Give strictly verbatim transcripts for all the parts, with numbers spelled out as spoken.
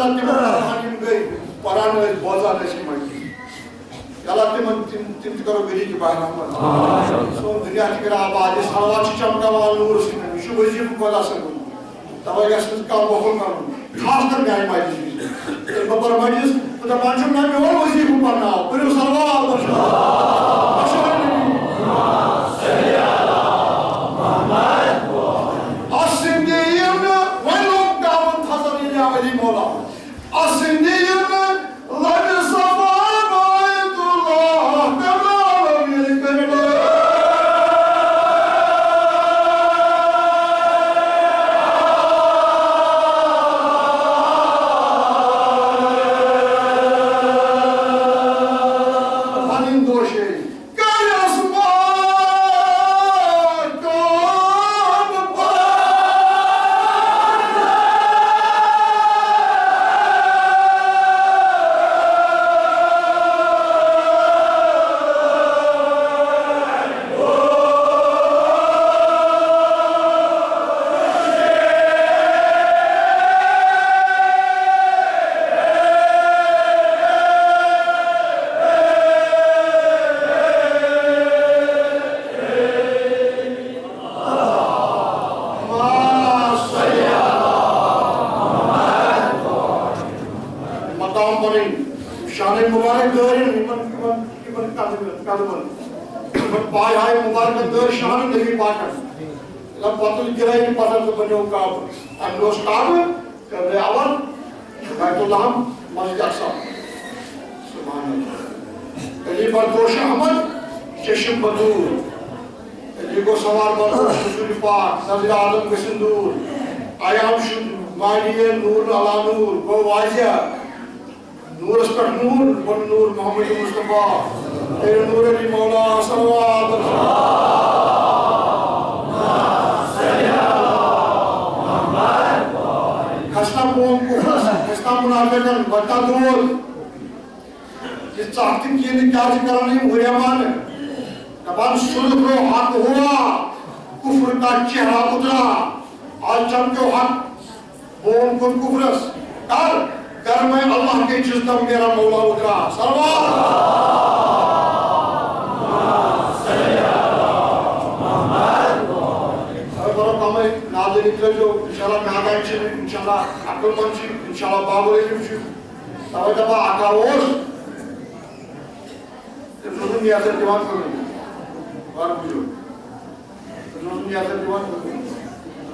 تِمن پران یِم گٔے، پران ٲسۍ، بوزان ٲسۍ یِمن۔ یا اللہ تِمن، تِم، تِم تہِ کرو غریٖب بہرام۔ سون دُنیا تہِ کرو آباد، یہِ صلوات چھِ چمکاوان نوٗرٕ سۭتۍ۔ یہِ چھُ وظیٖفہٕ خۄدا صٲبُن۔ توے گژھِ نہٕ کانٛہہ بۄکُل کرُن۔ خاص کر میانہِ مجلسہِ منٛز۔ ییٚلہِ بہٕ پرٕ مجلس، بہٕ دپان چھُم، نہ میون وظیٖفہٕ پرناو، پٔرِو صلوات، بس۔ بس۔ اَسہِ سِنٛدِ یِم نہٕ وۄنۍ لوٚگ گامن تھزر ییٚلہِ علی مولا۔ اَسہِ سِنٛدِ یِم نہٕ لبِ صفا بیت اللہ کرناوَن ییٚلہِ قبلہٕ۔ پنٕنۍ دوشے۔ کَرٮ۪س ماتم۔ مقام پنٕنۍ شانِ مبارک دٲرِن یِمن، یِمن، یِمن قدمن، قدمن۔ یِمن پایہٕ ہاے مبارکن دٲر شانِ نبی پاکن۔ ییٚلہِ پتہٕ گِرٲے پتھر تہٕ بنیو کعبہٕ۔ اَمہِ دۄہ اوس کعبہٕ، قبلِ اول، بیت اللحم، مسجد اقصی۔ سبحان اللہ۔ علی بردوش احمد، چشم بدور۔ علی گوٚو سوار بردوش، حضور پاک، نظرِ عالم گٔژھِن دوٗر۔ عیان شُد مالیے نور علی نور، گوٚو واضح۔ نوٗرس پٮ۪ٹھ نوٗر، بن نوٗر محمد مصطفیٰ۔ اے نوٗر علی مولا صلوات۔ کھسنا قوم کفرس، کھسنا منافقن، بنتا دود۔ یہِ ژکھ تہِ کِہیٖنۍ، کیٛازِ کران یِم ہُریمان؟ دپان صلح رو حق ہوا، کفر کا چہرہ اترا۔ آز چمکیو حق۔ بوم کوٚر کفرس۔ کر؟ کر میں اللہ کے جس دم میرا مولا اترا۔ صلوات۔ اگر برو کمے نادری ترٛٲوزیو، انشاءاللہ میادان چھِ، انشاءاللہ عقل مند چھِ، انشاءاللہ بابر علم چھِ۔ توے دپان اکا اوس۔ تٔمۍ سُنٛد نیتھر دِوان کٕنُن۔ وَر بوٗزِو۔ تٔمۍ سُنٛد نیتھر دِوان کٕنُن۔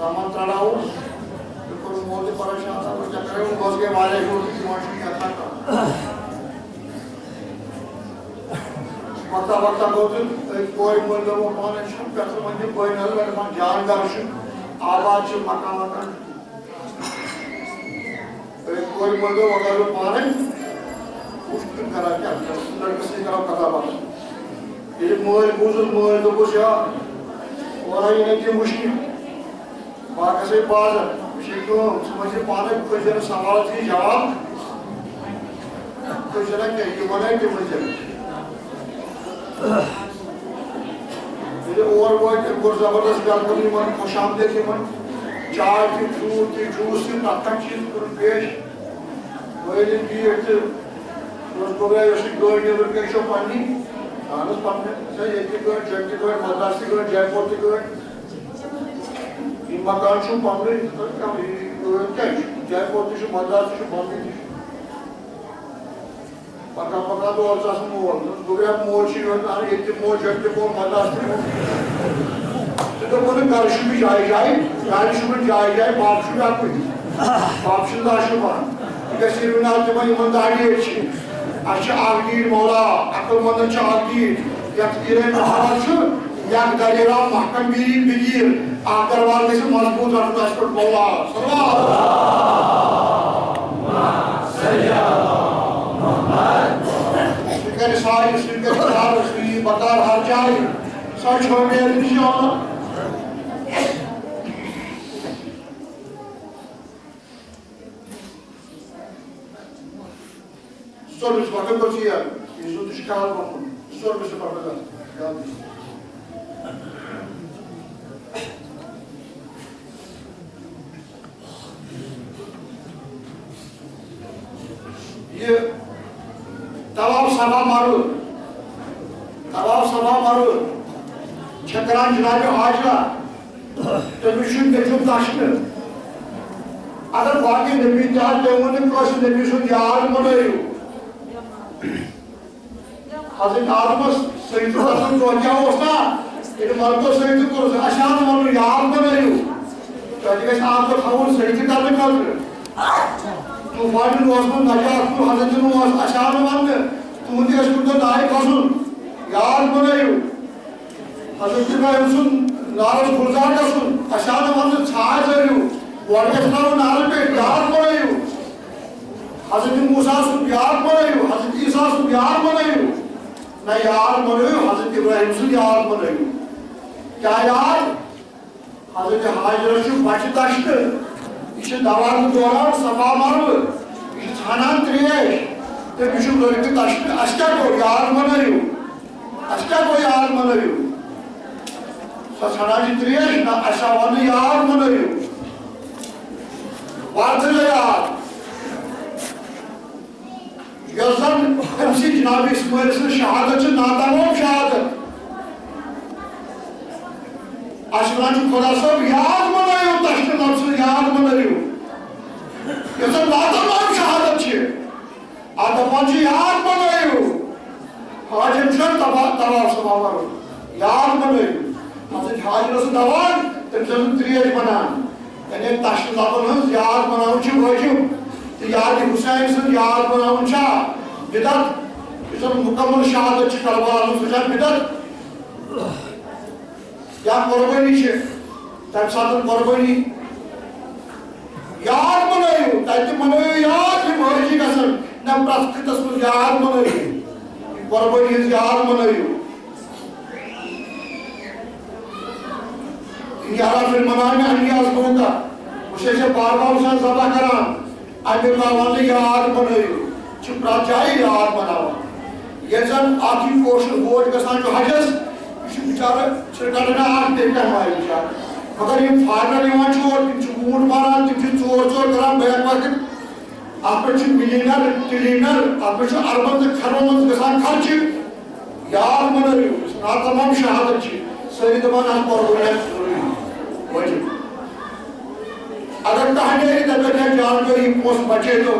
رحمان ترٛاڑا اوس۔ تٔمۍ کوٚر مول تہِ پریشان، دَپان، "ژےٚ کَرے وۄنۍ بۄژ گٔے واریاہ ہیوٚر تہٕ دِوان چھُنہٕ کیٛاہ تام کانٛہہ۔" وقتہ وقتہ گوٚو تہٕ أکۍ کورِ مٲلۍ دوٚپُن، "پانَے چھُنہٕ پٮ۪تھٕ وۄنۍ یہِ بٔلۍ نظر، دَپان، جان گَرٕ چھُ، آباد چھُ، مکان وکان چھُ۔" تہٕ کورِ مٲلۍ دوٚپ، "وۄنۍ گژھٕ بہٕ پانَے وٕچھ، تِم کَران کیٛاہ، لٔڑکَس سۭتۍ کَران کَتھا باتھا۔" ییٚلہِ مٲلۍ بوٗزُن، مٲلۍ دوٚپُس، "یا، اورٕ یہِ نہٕ کینٛہہ وٕچھنہِ، بہٕ ہا گژھٕ بازر، مےٚ چھے کٲم، ژٕ مٔنٛزِ پانَے کھٔتۍ زٮ۪نہٕ سوالَس یہِ جواب، کھٔتۍ زٮ۪نہٕ کینٛہہ، یہِ وَنَے تہِ مٔنٛزِ۔" ییٚلہِ اور وٲتۍ، أمۍ کوٚر زبردست welcome یِمن، خوش آمدید یِمن۔ چاے تہِ، fruit تہِ، juice تہِ، پرٛٮ۪تھ کانٛہہ چیٖز کوٚرُن پیش۔ وٲلۍ ییٚلہِ بیٖٹھۍ تہٕ دوٚپُس، "گوٚبرا، یۄس یہِ گٲڑۍ نیبرٕ کَنہِ چھو پننی، اہن حظ پننی، ییٚتہِ تہِ گٲڑۍ، جوٚمہِ تہِ گٲڑۍ، مدراس تہِ گٲڑۍ، جے پور تہِ گٲڑۍ۔ یہِ مکان چھُو پننُے، یہِ گٲڑۍ کیٛاہ چھُ؟ جے پور تہِ چھُ، مدراس تہِ چھُ، پننُے تہِ چھُ۔" پکان پکان تہٕ اورٕ ژٕ آسان مول۔ دوٚپُس، "گوٚبرا، مول چھُ یورٕ تہِ اَنان، ییٚتہِ تہِ مول، جۄمہِ تہِ مول، مدراس تہِ مول۔" تہٕ دوٚپُن، "گرٕ چھُ مےٚ جایہِ جایہِ، گرِ چھُ مےٚ جایہِ جایہِ، بب چھُ مےٚ اَکُے۔ بب چھُنہٕ لاشہِ پانہٕ۔ یہِ گژھِ یہِ وٕنہِ آز تِمن، یِمن داڑِ ییٚتہِ چھِ۔ اَسہِ چھِ اکھ دیٖد مولا، عقل مندن چھِ اکھ دیٖد۔ یَتھ پیٖرن محمد چھُ، یک دلیرا محکم بیٖر بگیر، اکھ دربار گژھِ مضبوٗط رٹُن اَسہِ پٮ۪ٹھ مولا۔" صلوات۔ سُہ کرِ سارے، سُہ کرِ سارے، سُہ یی بکار ہر جایہِ۔ سۄ چھو مےٚ انشاءاللہ۔ سورُے چھُ وقت پٮ۪ٹھ ژیر، یہِ زیُن تہِ چھُ کھٮ۪وان برونٛہہ کُن۔ سورُے چھُ پَتہٕ گژھان۔ یاد تھٲیِو۔ یہِ طواف صفا مروہ، طواف صفا مروہ چھےٚ کران جناب حاجرہ، تٔمِس چھُ نیٚچوٗ دَچھنہٕ۔ اگر باقٕے نبی تہِ آسہِ، تٔمۍ ووٚن نہٕ کٲنٛسہِ نبی سُنٛد یار مہٕ نٲیِو۔ حضرت آدمس سجدٕ کرُن دۄہ کیٛاہ اوس نا؟ ییٚلہِ مردو سجدٕ کوٚر، اسہِ آو نہٕ ونُن یاد بنٲیِو۔ تۄہہِ تہِ گژھِ آب تھاوُن سجدٕ کرنہٕ خٲطرٕ۔ طوفانہِ نوحس منٛز نجات کوٚر حضرت نوحس، اسہِ آو نہٕ وننہٕ تُہُنٛد تہِ گژھِ کُنہِ دۄہ دایہِ کھسُن، یاد بنٲیِو۔ حضرت ابراہیم سُنٛد نارس گُلزار گژھُن، اسہِ آو نہٕ وننہٕ ژھاے زٲلِو، گۄڈٕ گژھِ تھاوُن نارٕ پٮ۪ٹھ، یاد بنٲیِو۔ حضرت موسیٰ سُنٛد یاد بنٲیِو، حضرت عیسیٰ سُنٛد یاد بنٲیِو۔ نہ یاد بنٲیِو حضرت ابراہیم سُنٛد یاد بنٲیِو۔ کیٛاہ یاد؟ حضرت حاجرہ چھُ بچہِ دشتہٕ، یہِ چھِ دوان دوران صفا مروہ، یہِ چھِ ژھانان ترٛیش، تہٕ مےٚ چھُ لڑکہٕ دشتہٕ، اَسہِ کیٛاہ گوٚو یاد بنٲیِو؟ اَسہِ کیٛاہ گوٚو یاد بنٲیِو؟ سۄ ژھانان چھِ ترٛیش، نہ اَسہِ آو نہٕ یاد بنٲیِو۔ پتہٕ یاد۔ یۄس زن أمۍ سٕنٛز جناب اسماعیل سٕنٛز شہادت چھِ ناتمام شہادت۔ اَسہِ وَنان چھُ خۄدا صٲب، یاد بنٲیِو، تۄہہِ چھُ لفظ یاد بنٲیِو۔ یۄس زن ناتمام شہادت چھِ، اَتھ دَپان چھِ یاد بنٲیِو۔ حاجن چھُ دَپان، دَپان سُہ دَپان، یاد بنٲیِو۔ حضرت حاجن اوس دَپان، تٔمۍ چھِ ٲسمٕژ ترٛیش بنان۔ یعنی تشنہٕ لبن ہٕنٛز یاد بناوٕنۍ چھِ وٲجِب۔ تہٕ یاد حسین سٕنٛز یاد بناوٕنۍ چھا بدعت؟ یُس زن مکمل شہادت چھِ کربلاہس منٛز، سۄ چھا بدعت؟ یا قربٲنی چھِ، تَمہِ ساتہٕ قربٲنی یاد بنٲیِو، تَتہِ تہِ بنٲیِو یاد، یِم حٲجی گژھن نہ پرٛٮ۪تھ خٕطس منٛز یاد بنٲیِو، یہِ قربٲنی ہٕنٛز یاد بنٲیِو۔ یہِ عرف المنام انی اذبحک، بہٕ چھُسے ژےٚ بار بار وٕچھان ذبح کران۔ اَمہِ باوان نہٕ یاد بنٲیِو، چھِ پرٛٮ۪تھ جایہِ یاد بناوان۔ ییٚلہِ زَن اَکھ یہِ کٲشُر بوج گژھان چھُ حجَس، یہِ چھُ بِچارٕ چھِرکَٹَن اَکھ بیٚیہِ کانٛہہ مایہِ بِچارٕ۔ مگر یِم فارنَر یِوان چھِ اور، تِم چھِ ووٗنٛٹ ماران، تِم چھِ ژور ژور کَران بیک وقت۔ اَتھ پٮ۪ٹھ چھُ مِلیَنَر، ٹِلیَنَر، اَتھ پٮ۪ٹھ چھُ اَربَن تہٕ کھَربَن منٛز گژھان خرچہِ۔ یاد مہ کٔرِو، ناتمام شہادت چھِ۔ سٲری دَپان، اَتھ پَرو یَتھ ضروٗری، وٲجِب۔ اگر کانٛہہ نیرِ، دَپہِ، ہے، جان کٔرِو، یِم پونٛسہٕ بچٲیتو،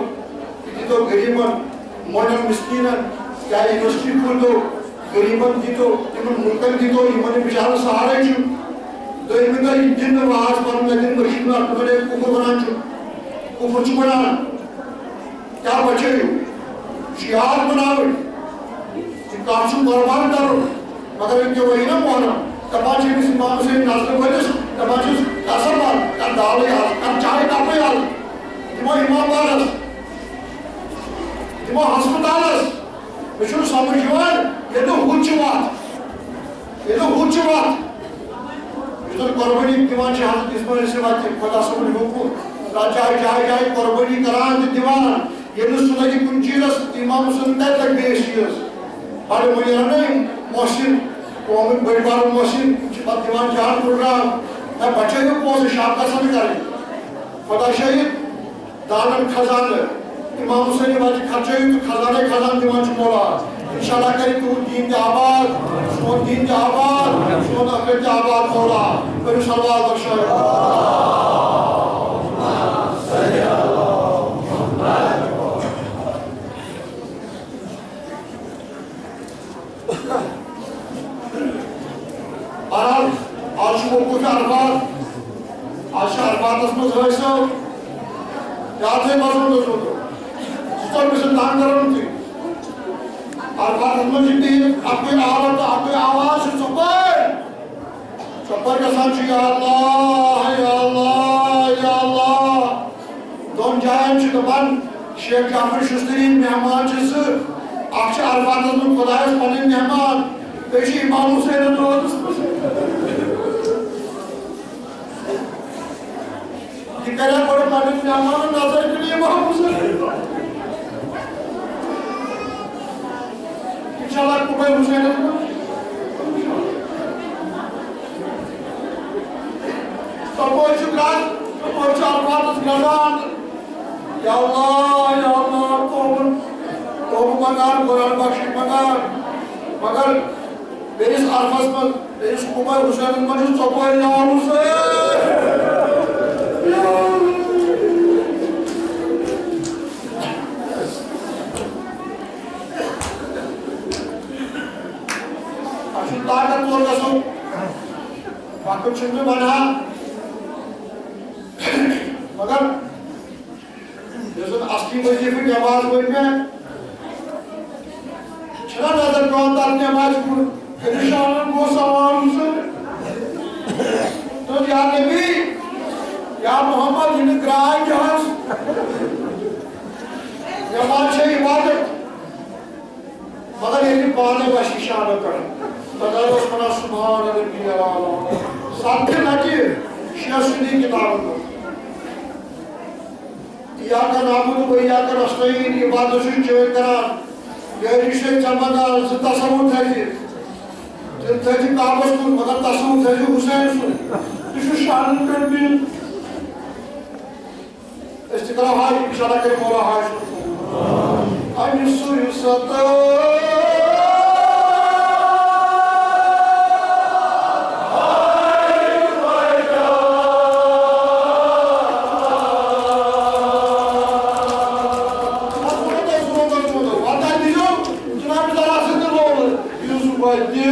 یہِ دِتو غریٖبَن، موٹَن مِسکیٖنَن، یا یونیورسٹی کھوٗلتو، غریٖبَن دِتو، تِمَن مُلکَن دِتو، یِمَن یہِ بِچارَن سہارَے چھُ۔ دوٚیمہِ دۄہ یہِ دِنہٕ واز پَنُن، مےٚ دِنہٕ مٔشیٖد منٛز، تِمَن ہے کُفُر وَنان چھُ، کُفُر چھُ وَنان۔ کیٛاہ بچٲیِو؟ یہِ چھُ یاد بناوٕنۍ۔ یہِ کَتھ چھُ قۄربان کَرُن۔ مگر أمۍ کیٛاہ ؤنِو نا محرم؟ دَپان چھِ أمِس اِمام حُسین نظرِ وٲلِس، دَپان چھِس، کَر سا بنٛد، کَر دالٕے آز، کَر چایہِ کَپٕے آز۔ دِمو اِمام بارَس، دِمو ہسپتالَس۔ مےٚ چھُنہٕ سَمٕجھ یِوان، ییٚلہِ نہٕ ہُتھ چھُ وَتھ۔ ییٚلہِ ہُتھ چھُ وَتھ، یُس زَن قۄربٲنی دِوان چھِ حضرت اِسماعیل سٕنٛدِ وَتہِ، خۄدا صٲبُن حُکُم، تَتھ جایہِ، جایہِ، جایہِ قۄربٲنی کَران تہٕ دِوان۔ ییٚلہِ نہٕ سُہ لَگہِ کُنہِ چیٖزَس، اِمام حُسین تَتہِ لَگہِ بیٚیِس چیٖزَس۔ بَڑٕ مُنیٖر نہ یِم محسن، قومٕکۍ بٔڑۍ بارٕ محسن، یِم چھِ پَتہٕ دِوان جان پھُٹراو۔ نہ بَچٲیِو پونٛسہٕ، شفقت سان کَرٕنۍ۔ خۄدا شٲہِد، دانن خزانہٕ، اِمام حُسینہِ وَتہِ خرچٲیِو تہٕ خزانَے خزانہٕ دِوان چھُ مولا۔ اِنشاءاللہ کَرِ تُہُنٛد دیٖن تہِ آباد، سون دیٖن تہِ آباد، سون ٲخرت تہِ آباد مولا۔ کٔرِو صلوات بخشٲیِو۔ بہرحال، آز چھُ وقوٗف عرفات، آز چھُ عرفاتس منٛز رٲسۍ صٲب، یاد تھٲیِو، بہٕ اوسُس ووٚنمُت، ژٕ ژوٚٹ مےٚ سۭتۍ تنگ کرو نہٕ تُہۍ۔ عرفاتس منٛز چھِ بِہِتھ اَکُے عالم تہٕ اَکُے آواز چھِ ژۄپٲرۍ۔ ژۄپٲرۍ گژھان چھُ، یا اللہ، یا اللہ، یا اللہ۔ دۄن جاین چھُ دپان، شیخ جعفر شُشتٕرِنۍ مہمان چھِ زٕ۔ اکھ چھِ عرفاتس منٛز خۄدایس پنٕنۍ مہمان، بیٚیہِ چھِ امام حسینن روزس منٛز۔ یہِ کرِ ہا گۄڈٕ پنٕنۍ مہمانن نظر کِنہٕ امام حسینن؟ انشاءاللہ قبر حسینس منٛز۔ تَپٲرۍ چھُ گرٛد، تَپٲرۍ چھُ عرفاتس گرٛدان۔ یا اللہ، یا اللہ، قومن توبہٕ منٛگان، قرآن بخشش منٛگان، مگر بیٚیِس عرفس منٛز، بیٚیِس قبر حسینس منٛز چھُ ژۄپٲرۍ ناو حسین۔ اَسہِ چھُ طاقت تور گژھُن، وقت چھُنہٕ مےٚ بنان، مگر یۄس زن اصلی وظیفہٕ نماز پٔر مےٚ، چھنا نظر پیوان تتھ نمازِ کُن، پریشانن گوٚو سوال وُچھُن۔ دوٚپ، یا نبی، یا محمد، یہِ نہٕ گراے تہِ حظ۔ نماز چھےٚ عبادت، مگر ییٚلہِ پانے وَسہِ شانو پٮ۪ٹھ، پتہٕ اوس ونان، سبحان ربی الاعلیٰ۔ سپدِ نتہِ شیخ سٕنٛدی کتابن منٛز۔ ایاک نعبد و ایاک نستعین، عبادت چھُس چٲنۍ کران، یٲری چھُس ژےٚ منٛگان، زٕ تصور تھٲوزِ، تِم تھٲوزِ کعبس کُن، مگر تصور تھٲوزِ حسین سُنٛد، یہِ چھُ شانن پٮ۪ٹھ بِہِتھ۔ أسۍ تہِ کرو حج، انشاءاللہ کرِ مولا حج۔ امہِ سُے ستٲو۔ وۄنۍ تۄہہِ دِژیو جناب ذرا سۭتۍ تہِ لولہٕ۔ یوسف اَتہِ۔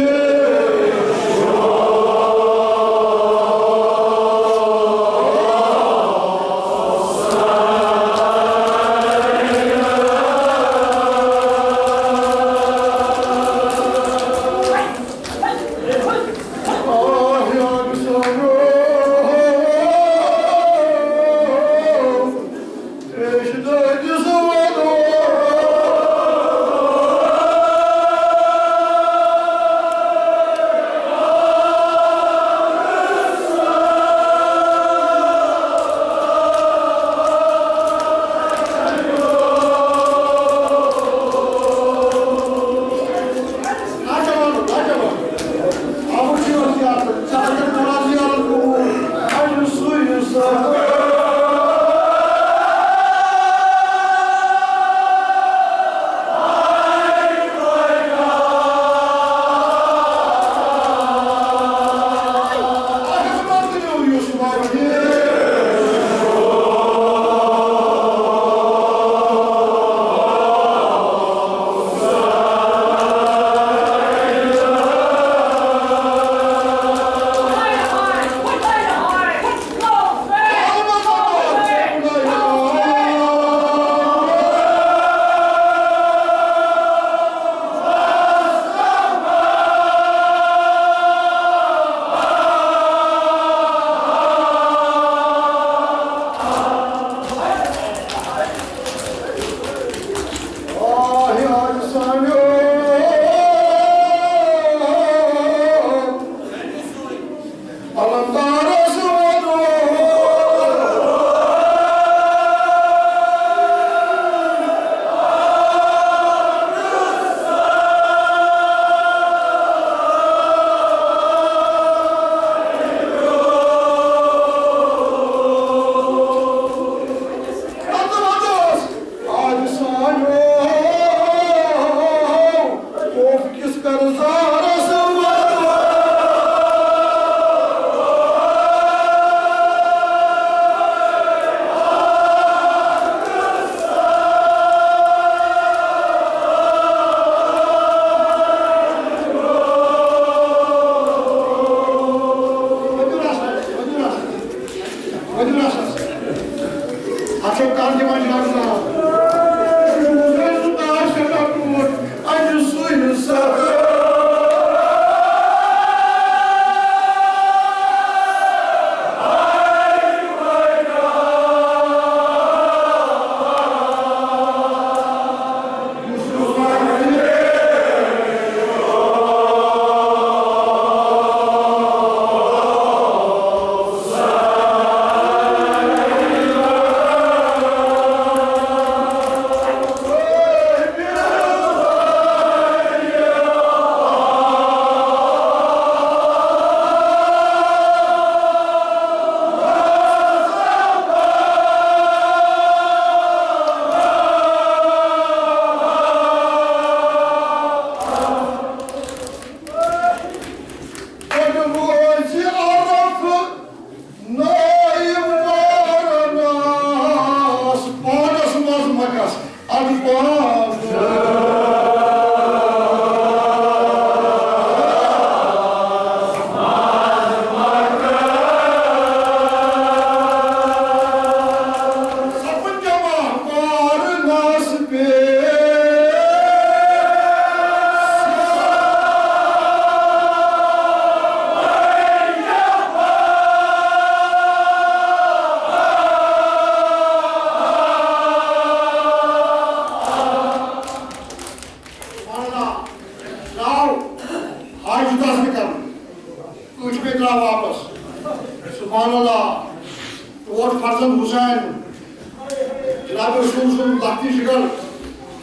رب رسول سُنٛد لۄکٹہِ جگر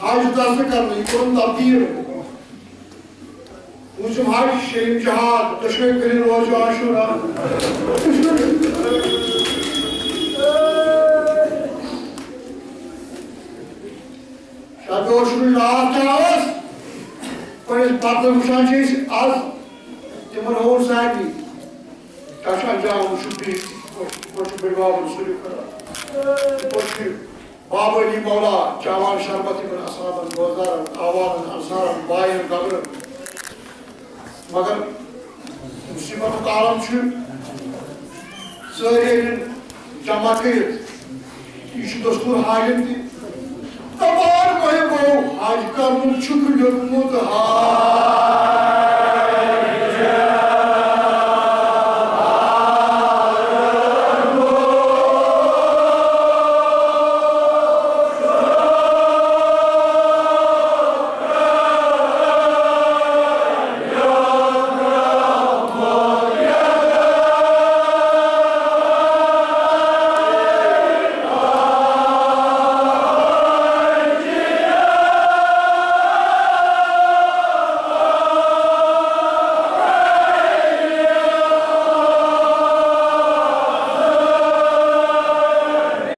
حاجت آسنہٕ کرنہٕ، یہِ کوٚرُن تبدیٖل۔ پوٗنٛژِم حج، شیٚیِم جہاد، دۄشوے کٔرِن روزٕ عاشورا۔ شب عاشورٕچ راتھ کیٛاہ ٲس؟ پَنٕنِس پردن وٕچھان چھِ أسۍ آز، تِمن ہووُن سارنٕے۔ کیٛاہ چھُ انجام؟ وٕچھِو بِہِتھ، یِتھ پٲٹھۍ، یِتھ پٲٹھۍ چھُ بٔڈۍ بابن سورُے کران۔ یِتھ پٲٹھۍ چھُ بابٲنی مولا چاوان شربت یِمن اصحابن، دوستدارن، اعوانن، انصارن، باین، گبرن۔ مگر مصیبتُک عالم چھُ، سٲری ییٚلہِ جمع کٔرِتھ، یہِ چھُ دستور حاجن تہِ۔ دپان مےٚ گوٚو حج کرنُک چھُکھ لیوٚکھمُت حال۔